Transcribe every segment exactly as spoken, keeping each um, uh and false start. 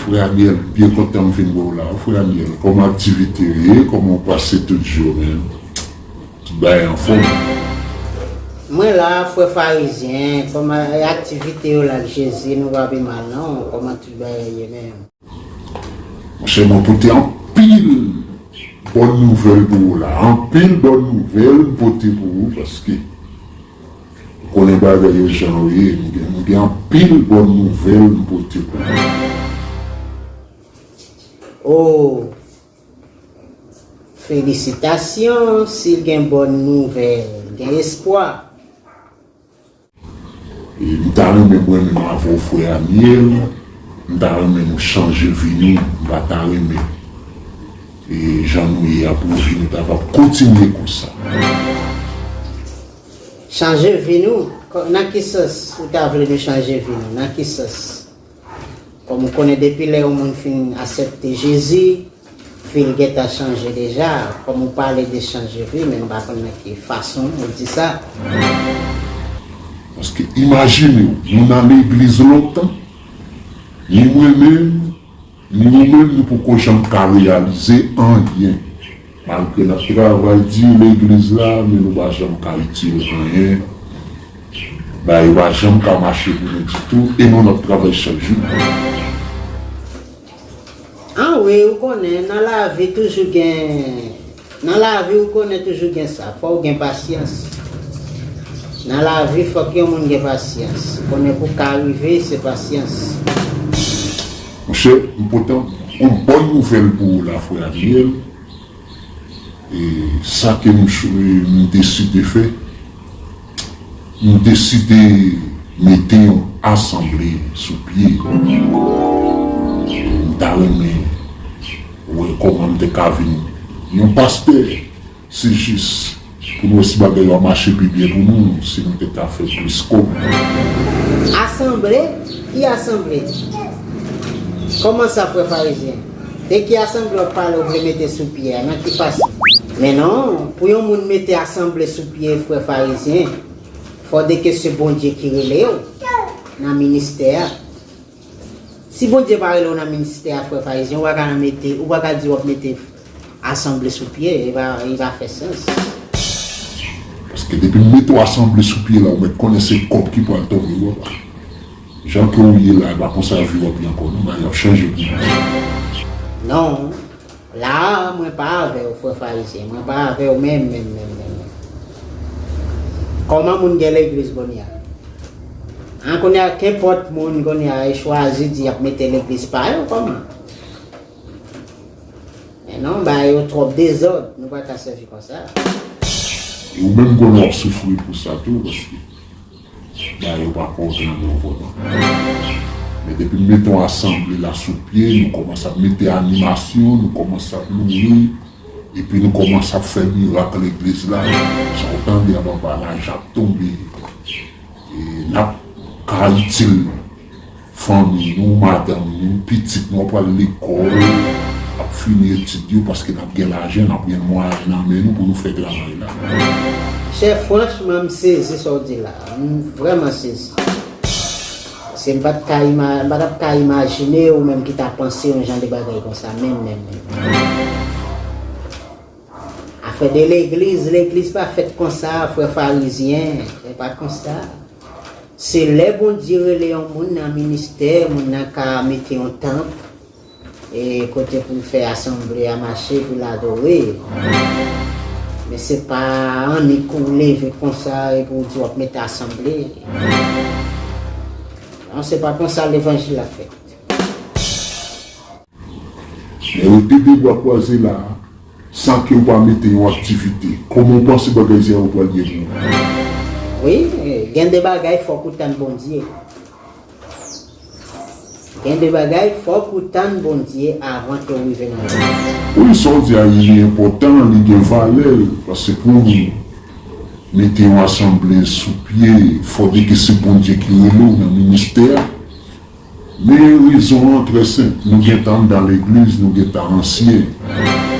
Frè Aniel, byen kontan m vin wè w la, frè Aniel. Kòman aktivite yo ye? Kòman w pase tout jou, menm? Tout bagay anfòm? Mwen la, frè Farizyen, kòman aktivite yo la ak Jezi, nou pa pi mal non, kòman tout bagay ye menm? Monchè, mwen pote anpil bòn nouvèl pou ou la. Anpil bòn nouvèl m pote pou ou, paske ou konnen bagay yo jan yo ye. M gen, m gen anpil bòn nouvèl m pote pou ou. Oh, felisitasyon, si gen bòn nouvèl, gen espwa. E m ta renmen mwen menm avè w, frè Aniel, m ta renmen nou chanje vi nou, m pa ta renmen, e, jan nou ye a pou vi nou ta va kontinye konsa. Chanje vi nou? Kò-, nan ki sans ou ta vle nou chanje vi nou? Nan ki sans? Kòm ou konnen, depi lè yon moun fin aksepte Jezi, vi l gentan chanje deja. Kòm ou pale de chanje vi, men m pa konn nan ki fason ou di sa. Paske imajine w, nou nan legliz lontan, ni mwen menm, ni ou menm, nou poko janm ka reyalize anyen. Malgre n ap travay di legliz la, men nou pa janm ka itil anyen. Bagay yo pa janm ka mache pou nou ditou, e nou, n ap travay chak jou. An wi, ou konnen, nan lavi toujou gen, nan lavi ou konnen toujou gen sa, fò w gen pasyans. Nan lavi, fòk yon moun gen pasyans. Konnen pou w ka rive, se pasyans. Monchè, m pote yon bòn nouvèl pou ou la, frè Aniel. E sa ke m chou-, m deside fè, m deside mete yon asanble sou pye. M ta renmen wè kòman m te ka vin yon pastè. Se jis pou n wè si bagay yo ap mache pi byen pou nou, si nou te ka fè plis kòb. Asanble? Ki asanble? Kòman sa, frè Farizyen? De ki asanble w ap pale, w vle mete sou pye a? Nan ki fason? Men non, pou yon moun mete asanble sou pye, frè Farizyen, fò de ke se Bondye ki rele w nan ministè a. Si Bondye pa rele w nan ministè a, frè Farizyen, ou pa ka nan mete, ou pa ka di w ap mete asanble sou pye, e pa, e pa fè sans. Paske depi m mete w asanble sou pye la, ou mèt konnen se kòb ki pral tonbe bò pa. Jan ke w ye la, e pa konsa vi w ap ye ankò non, bagay ap chanje pou ou. Non. La a, mwen pa avè w, frè Farizyen, mwen pa avè w menm, menm, menm, menm, menm. Kòman moun gen legliz kounye a? An, kounye a, kenpòt moun kounye a, e chwazi di y ap mete legliz pa yo, kòman? Men non, bagay yo twòp dezòd, nou pa ka sèvi konsa. E ou menm konnen w ap soufri pou sa tou, paske bagay yo pa ka antre nan men w vrèman. Men depi m mete yon asanble la sou pye, nou kòmanse ap mete animasyon, nou kòmanse ap louwe, epi nou kòmanse ap fè mirak legliz la. Sa w tande anba la, laj ap tonbe. E n ap ka itil fanmi nou, madanm nou, pitit nou ap pral lekòl, ap fini etid yo, paske n ap gen lajan, n ap gen mwayen nan men nou pou nou fè travay la. Chè, franchman, m sezi sa w di la. M vrèman sezi. Paske m pa t ka ima-, m pa t ap ka imajine ou menm ki ta panse yon jan de bagay konsa, menm, menm, menm. Afè de legliz, legliz pa fèt konsa, frè Farizyen, se pa konsa. Se lè Bondye rele yon moun nan ministè, moun nan ka mete yon tanp, e kote pou l fè asanble a mache, pou l adore. Men se pa annik ou leve konsa epi w di w ap mete asanble. Non, se pa konsa levanjil la fèt. Lè yo te de bwa kwaze la, san ke w pa mete yon aktivite, kòman w panse bagay sa yo pral ye pou ou? Wi, gen de bagay fòk ou tann Bondye. Gen de bagay fòk ou tann Bondye avan ke w rive nan li. Wi, sa w di a, li enpòtan, li gen valè, paske pou mete yon asanble sou pye, fòk de ke se Bondye ki rele w nan ministè a. Men rezon an trè senp, nou gentan anndan legliz, nou gentan ansyen.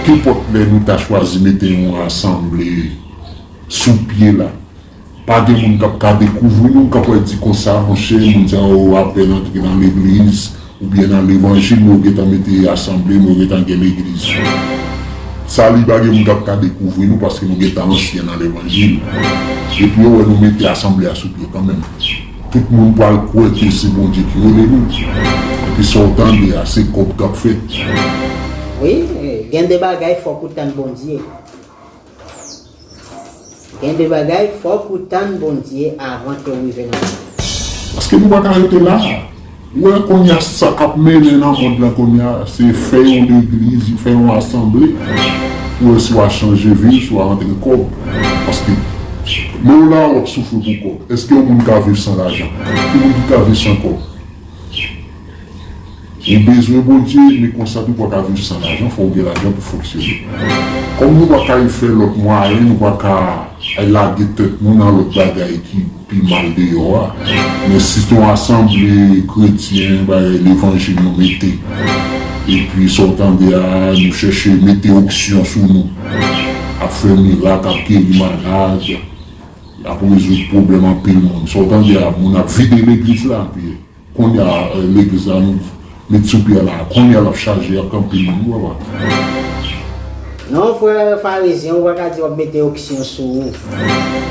Kenpòt lè nou ta chwazi mete yon asanble sou pye la, pa gen moun k ap ka dekouvri nou, k ap wè di konsa, monchè, moun sa yo apèn antre nan legliz, Oubyen nan levanjil, nou gentan mete asanble, nou gentan gen legliz. Sa li pa gen moun k ap ka dekouvri nou, paske nou gentan ansyen nan levanjil. Epi yo wè nou mete asanble a sou pye kanmenm. Tout moun pral kwè ke se Bondye ki rele nou. Epi sa w tande a, se kòb k ap fèt. Wi, gen de bagay fòk ou tann Bondye. Gen de bagay fòk ou tann Bondye avan ke w rive nan. Paske nou pa ka rete la. Ou wè kounye a sa k ap mennen nan mond lan kounye a, se fè yon legliz, fè yon asanble, pou wè si w a chanje vi, si w a rantre kòb. Paske lè w la, w ap soufri pou kòb. Èske yon moun ka viv san lajan? Ki moun ki ka viv san kòb? Ou bezwen Bondye, men konsa tou pa ka viv san lajan, fò w gen lajan pou fonksyone. Kòm nou pa ka fè lòt mwayen, nou pa ka al lage tèt nou nan lòt bagay ki pi mal deyò a. Men si se yon asanble kretyen, bagay levanjil nou mete, epi sa w tande a, nou chèche mete onksyon sou nou, ap fè mirak, ap geri malad, ap rezoud pwoblèm anpil moun. Sa w tande a, moun ap vide legliz la, epi kounye a, legliz la nou met sou pye la, kounye a l ap chaje ak anpil moun, ou wè pa. Non, frè Farizyen, ou pa ka di w ap mete onksyon sou ou.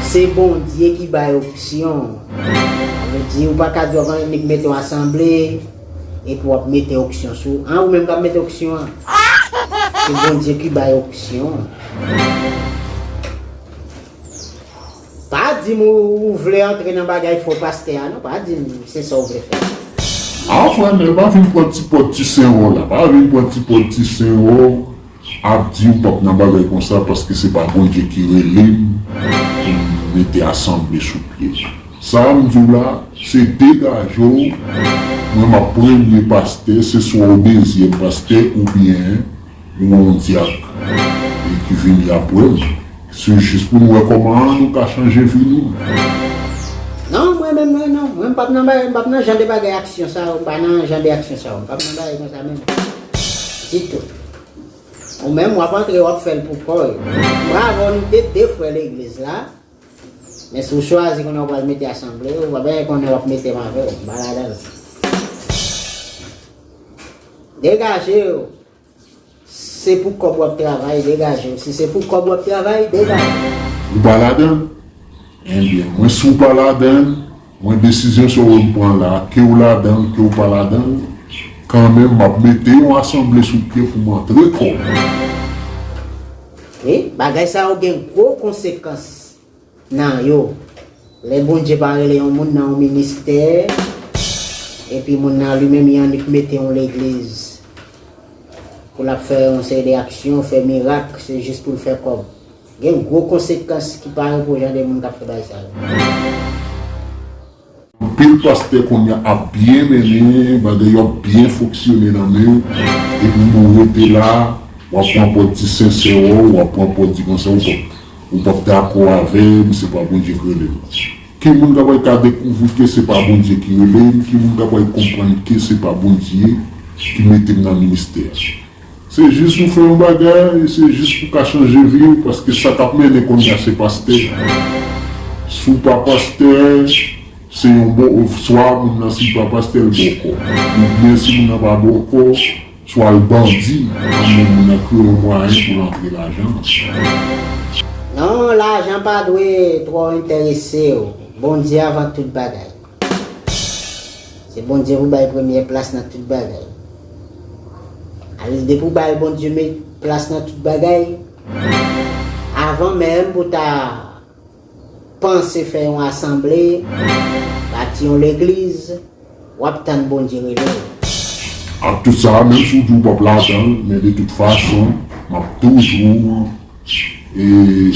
Se Bondye ki bay onksyon. Sa vle di, ou pa ka di w ap annik mete yon asanble, epi w ap mete onksyon sou ou. An, ou menm k ap mete onksyon an. Se Bondye ki bay onksyon. Pa di m ou, ou vle antre nan bagay fo pastè a, non, pa di m se sa ou vle fè. A, frè Nèl, pa vin pran ti pòt ti senwò la, pa vin pran ti pòt ti senwò, ap di ou p ap nan bagay konsa, paske se pa Bondye ki rele m pou m mete asanble sou pye. Sa a m di w la, se degaje w, mwen m ap premye pastè, se swa w dezyèm pastè, oubyen ou yon dyak, e ki vini apre m. Se jis pou nou wè kòman nou ka chanje vi nou. Non, mwen menm, mwen non, mwen m p ap nan bagay, m p ap nan jan de bagay aksyon sa yo, m pa nan jan de aksyon sa yo, m p ap nan bagay konsa menm. Ditou. Ou menm, w ap antre, w ap fè l pou kò w. Bravo, nou te de frè legliz la. Men si w chwazi konnen w pral mete asanble, ou pa bezwen konnen w ap mete m avè w, m pa ladan l. Degaje w. Se pou kòb w ap travay, degaje w. Si se pou kòb w ap travay, degaje w. Ou pa ladan l? Ebyen, mwen si w pa ladan l, mwen desizyon sa w m pran la, ke w ladan l, ke w pa ladan l, kanmenm m ap mete yon asanble sou pye pou m antre kò w. Wi, bagay sa yo gen gwo konsekans nan yo. Lè Bondye pa rele yon moun nan yon ministè, epi moun nan li menm li annik mete yon legliz pou l ap fè yon seri de aksyon, fè mirak, se jis pou l fè kòb. Gen gwo konsekans ki parèt pou jan de moun k ap fè bagay sa yo. Anpil pastè kounye a ap byen mennen, bagay yo ap byen fonksyone nan men w, epi w rete la, w ap pran pòt ti sensè w, w ap pran pòt ti konsa, ou p ap, ou p ap dakò avè m, se pa Bondye k rele m. Ki moun k ap ka dekouvri ke se pa Bondye ki rele m, ki moun k ap konprann ke se pa Bondye ki mete m nan ministè a? Se jis ou fè yon bagay, se jis pou ka chanje vi w, paske sa k ap mennen kounye a se pastè. Si w pa pastè, se yon bon, swa moun nan si l pa pastè l bòkò. Oubyen si moun nan pa bòkò, swa l bandi, anben moun nan kreye yon mwayen pou l antre lajan. Non, lajan pa dwe twò enterese w. Bondye avan tout bagay. Se Bondye pou bay premyè plas nan tout bagay. Alè depi w bay Bondye met plas nan tout bagay, avan menm pou ta panse fè yon asanble, bati yon legliz, w ap tann Bondye rele w. Ak tout sa, menm si w di w p ap ladan l, men de tout fason, m ap toujou E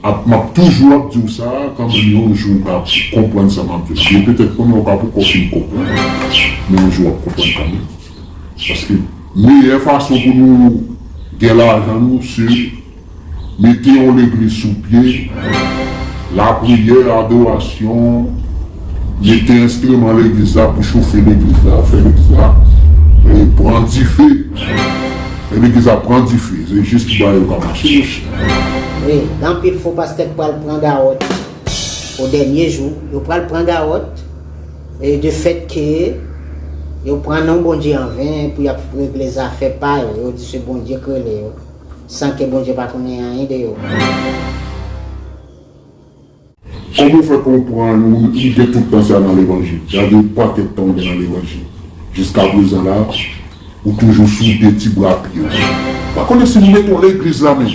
ap, m ap toujou ap di w sa, kanmenm yon jou w ka konprann sa m ap di w la. Men petèt kounye a w ka poko fin konprann, men yon jou w ap konprann kanmenm. Paske meyè fason pou nou gen lajan nou, se mete yon legliz sou pye, lapriyè, adorasyon, mete enstriman legliz la pou chofe legliz la, fè legliz la e pran dife. Fè legliz la pran dife. Se jis pou bagay yo ka mache, monchè. Wi, gen anpil fo pastè k pral pran gawòt o dènye jou. Yo pral pran gawòt e de fèt ke Yo pran non Bondye an ven pou y ap regle zafè pa yo. Yo di se Bondye k rele yo, san ke Bondye pa konnen anyen de yo. Kòman w fè konprann ou, ou gen tout tan sa nan levanjil? Gade pakèt tan w gen nan levanjil. Jiska prezan la, ou toujou sou de ti bra pye w. Pa konnen si m mete w legliz la menm.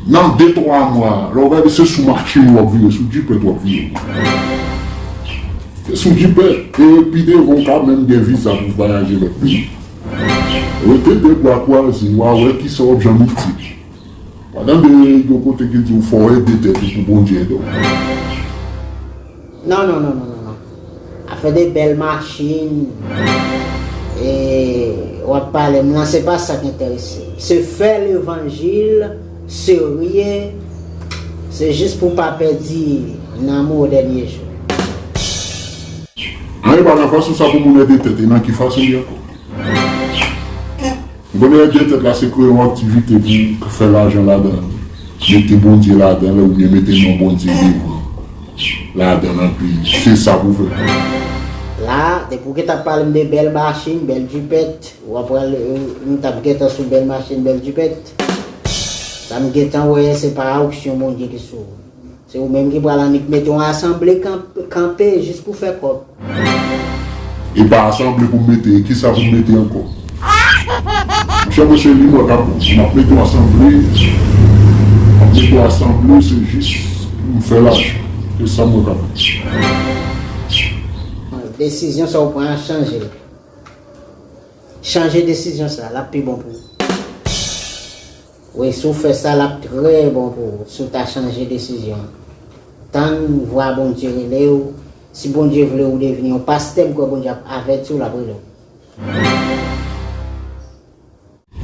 Nan de twa mwa, lè w gade se sou machin w ap vire, sou jipèt w ap vire. Se sou jipèt, e pi devan w ka menm gen viza pou voyaje lòt peyi. Rete de bra kwaze, w a wè kisa w ap janm itil. Pa tande yon kote ki di w fò w ede tèt ou pou Bondye ede w. Non, non, non, non, non, non. Afè de bèl machin, e, w ap pale m nan, se pa sa k enterese m. Se fè levanjil serye, se jis pou pa pèdi nan mo dènye jou. Anyen pa nan fason sa pou moun ede tèt, e nan ki fason li ankò? Ou konnen ede tèt la se kreye yon aktivite pou fè lajan ladan l, mete Bondye ladan l, oubyen mete non Bondye devan ladan l, anpi se sa pou fè. La, depi w gentan ap pale m de bèl machin, bèl jipèt, w ap pral, nou t ap gentan sou bèl machin, bèl jipèt. Sa m gentan wè, se pa onksyon Bondye ki sou ou. Se ou menm ki pral annik mete yon asanble kanpe jis pou fè kòb. E pa asanble pou m mete, e kisa pou m mete ankò? Monchè, mwen se li mwen k ap, m ap mete yon asanble, m ap mete yon asanble, se jis pou m fè lajan. Se sa mwen k ap. Desizyon sa w pran an, chanje l. Chanje desizyon sa, l ap pi bon pou ou. Wi, si w fè sa, l ap trè bon pou ou, si w ta chanje desizyon. Tann vwa Bondye rele w. Si Bondye vle ou devni yon pastè, m kwè Bondye ap avèti w, l ap rele w.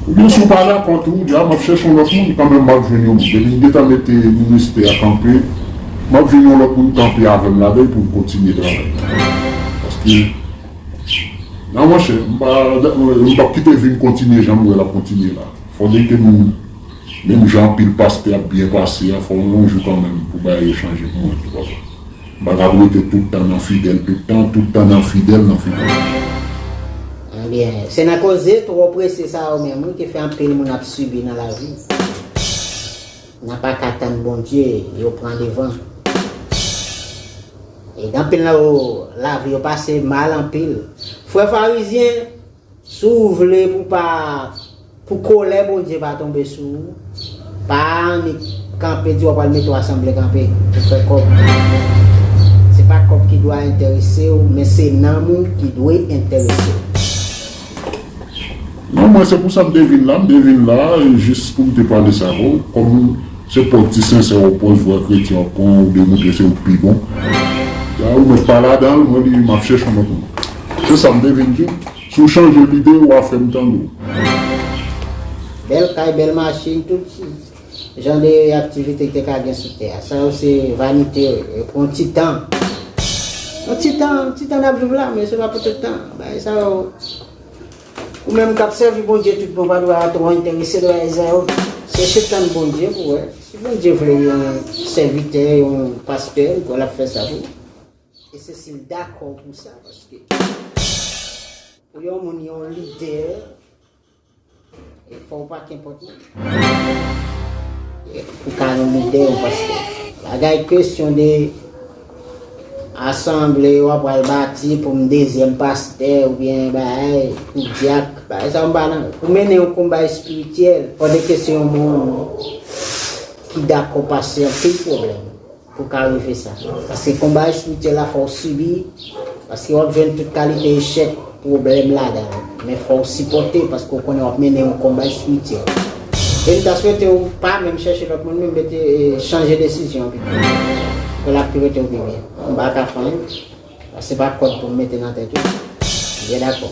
Oubyen si w pa dakò tou, w di a, m ap chèche yon lòt moun, kanmenm m ap jwenn yon moun. Depi m gentan mete ministè a kanpe, m ap jwenn yon lòt moun kanpe avè m ladan l pou m kontinye travay. Paske, non, monchè, m pa, m p ap kite vi m kontinye jan m wè l ap kontinye la. Fòdre ke nou, menm jan anpil pastè ap byen pase a, fò yon jou kanmenm pou bagay yo chanje pou mwen tou, papa. M pa t ap rete tout tan nan fidèl, tout tan, tout tan nan fidèl, nan fidèl. Ebyen, se nan koze twò prese sa yo menm, wi, ki fè anpil moun ap sibi nan lavi. Nan pa ka tann Bondye, yo pran devan. E gen anpil nan yo, lavi yo pase mal anpil. Frè farizyen, si w vle pou pa, pou kòlè Bondye pa tonbe sou ou, pa annik kanpe di w ap al mete w asanble kanpe pou fè kòb. Se pa kòb ki dwe enterese w, men se nanm ou ki dwe enterese w. Non, mwen se pou sa m te vin la, m te vin la, e, jis pou m te pale sa avè w. Kòm se pòz ti sensè ou pòz vrè kretyen w ap pran, ou demontre se ou k pi bon. Ya, ou mèt pa ladan l, mwen di, m ap chèche yon lòt moun. Se sa m te vin di w. Si w chanje lide, w a fè m tande w. Bèl kay, bèl machin, tout jan de aktivite ki te ka gen sou tè a. Sa yo se vanite, e, pou yon ti tan. Yon ti tan, yon ti tan n ap viv la, men se pa pou tout tan. Bagay sa yo, ou menm k ap sèvi Bondye tout bon, pa dwe twò enterese de bagay sa yo. Chèche tann Bondye pou wè. Si Bondye vle w yon sèvitè, yon pastè, ou kwè l ap fè sa pou ou. E se si l dakò pou sa, paske pou yon moun yon lidè, e fò w pa kenpòt moun. E pou ka yon lidè, yon pastè. Bagay kesyon de asanble yo ap pral bati pou m dezyèm pastè oubyen bagay, pou dyak, bagay sa yo m pa nan. Pou mennen yon konba espirityèl, fòdre ke se yon moun ki dakò pase anpil pwoblèm pou ka rive sa. Paske konba espirityèl la fò w sibi, paske w ap jwenn tout kalite echèk, pwoblèm ladan l. Men fò w sipòte, paske w konnen w ap mennen yon konba espirityèl. E m ta swete w pa menm chèche lòt moun, men mete, e, chanje desizyon pito. Pou l ap pi rete w pi byen. M pa ka fè anyen. Paske se pa kòd pou m mete nan tèt ou. M byen dakò.